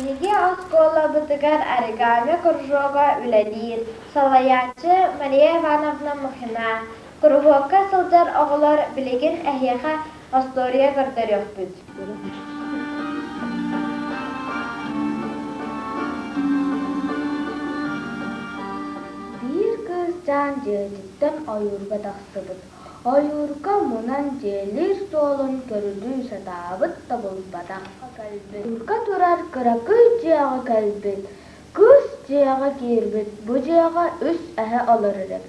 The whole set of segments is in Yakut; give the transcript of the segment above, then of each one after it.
Биһиги оскуолабытыгар оригами кружога үлэлиир, салайааччы Мария Ивановна Мухина. Куруһуокка сылдьар оҕолор билигин эһиэхэ остуоруйа көрдөрүөхпүт. Биир кыысчаан дьиэтиттэн ойуурга тахсыбыт. Ойуурга мунан дьиэлиир суолун көрүлүү сатаабыт да булбатах. Ойуурга турар кыракый дьиэҕэ кэлбит. Кыыс дьиэҕэ киирбит, бу дьиэҕэ үс эһэ олорор эбит.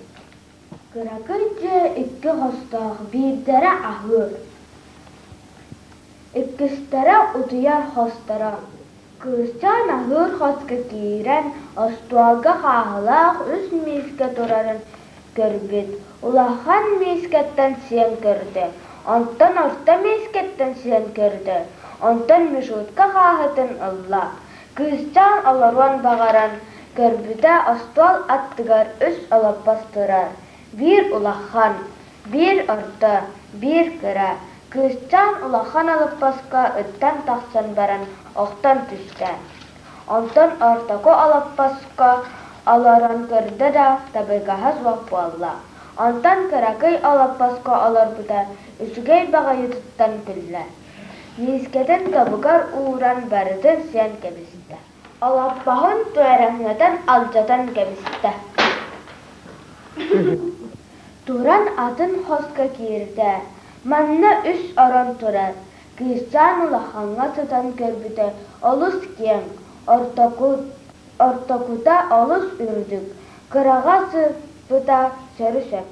Кыракый дьиэ икки хостоох, биирдэрэ аһыыр, иккистэрэ утуйар хосторо. Кыысчаан аһыыр хоско киирэн, остуолга хааһылаах үс миискэ турарын көрбүт, улахан миискэттэн сиэн көрдө, онтон орто миискэттэн сиэн көрдө, онтон Мишутка хааһытын ылла. Кыысчаан олоруон баҕаран көрбүтэ остуол аттыгар үс олоппос турар, биир улахан, биир орто, биир кыра. Кыысчаан улахан олоппоско ыттан тахсан баран охтон түстэ. Онтон ортоку олоппоско олорон көрдө да табыгаһа суох буолла. Онтон кыракый олоппоско олорбута үчүгэй баҕайытыттан күллэ. Миискэтин тобугар ууран барытын сиэн кэбистэ. Олоппоһун түөрэҥнэтэн алдьатан кэбистэ. Туран атын хоско киирдэ. Манна үс орон турар. Кыысчаан улахаҥҥа сытан көрбүтэ олус киэҥ, ортокута олус үрдүк, кыраҕа сыппыта сөрү-сөп.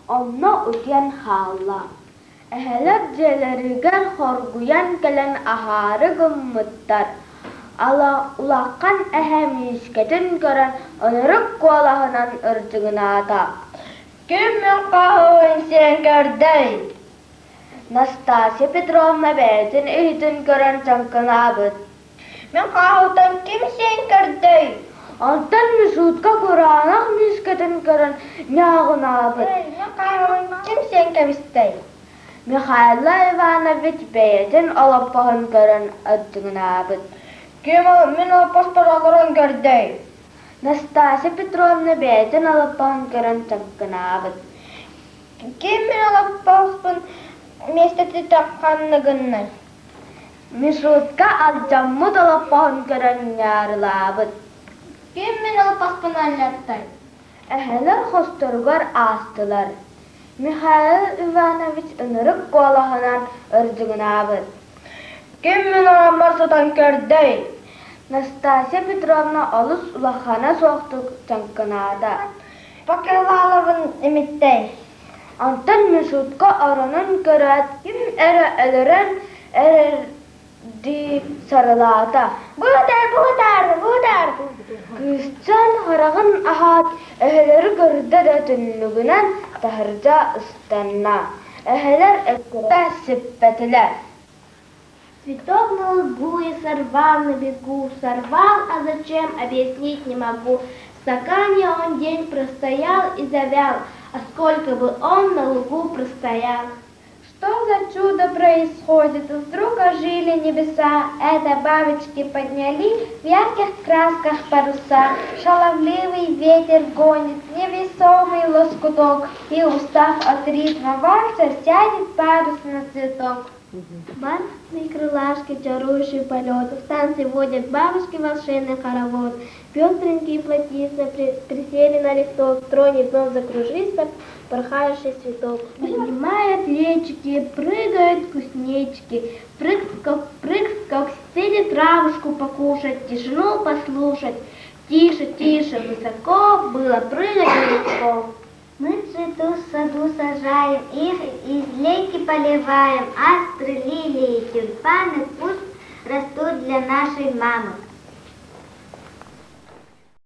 Онно утуйан хаалла. Эһэлэр дьиэлэригэр хоргуйан кэлэн аһаары гыммыттар, улахан эһэ миискэтин көрөн ынырык куолаһынан ырдьыгынаата: «Ким мин хаһыын сиэн көрдөй?» Настасья Петровна бэйэтин иһитин көрөн чаҥкынаабыт: «Мин хааһытан ким сиэн көрдөй?» Онтон Мишутка кураанах миискэтин көрөн ньааҕынаабыт: «Мин хааһыбын ким сиэн кэбистэй?» Михаил Иванович бэйэтин олоппоһун көрөн ырдьыгынаабыт: «Ким мин олоппоспор олорон көрдөй?» Настасья Петровна бэйэтин олоппоһун көрөн чаҥкынаабыт: «Ким мин олоппоспун миэстэтиттэн ханна гыннай?» Мишутка алдьаммыт олоппоһун көрөн ньаарылаабыт: «Ким мин олоппоспун аллартай?» Эһэлэр хосторугар аастылар. Михаил Иванович ынырык куолаһынан ырдьыгынаабыт: «Ким мин ороммор сытан көрдөй?» Настасья Петровна олус улахана суохтук чаҥкынаата: «Покрываловын имиттэй?» Онтон Мишутка оронун көрөөт ким эрэ өлөрөн эрэрдии сарылаата: «Быытар, быытар, быытар!» Кыысчаан хараҕын аһаат, эһэлэри көрдө да түннүгүнэн таһырдьа ыстанна. Эһэлэр өттө сиппэтилэр. Цветок на лугу я сорвал на бегу, сорвал, а зачем, объяснить не могу. В стакане он день простоял и завял, а сколько бы он на лугу простоял. Что за чудо происходит? Вдруг ожили небеса, это бабочки подняли в ярких красках паруса. Шаловливый ветер гонит невесомый лоскуток, и, устав от ритма вальса, сядет парус на цветок. Бархатные крылашки, чарующий полет, В танце водят бабушки волшебный хоровод. Пестренькие платьица присели на листок, В троне вновь закружится порхающий цветок. Поднимая плечики, прыгают кузнечики, Прыг-скок, прыг-скок, сели травушку покушать, Тишину послушать. Тише, тише, высоко было прыгать легко. Мы цветы в саду сажаем, их из лейки поливаем, астры, лилии, тюльпаны пусть растут для нашей мамы.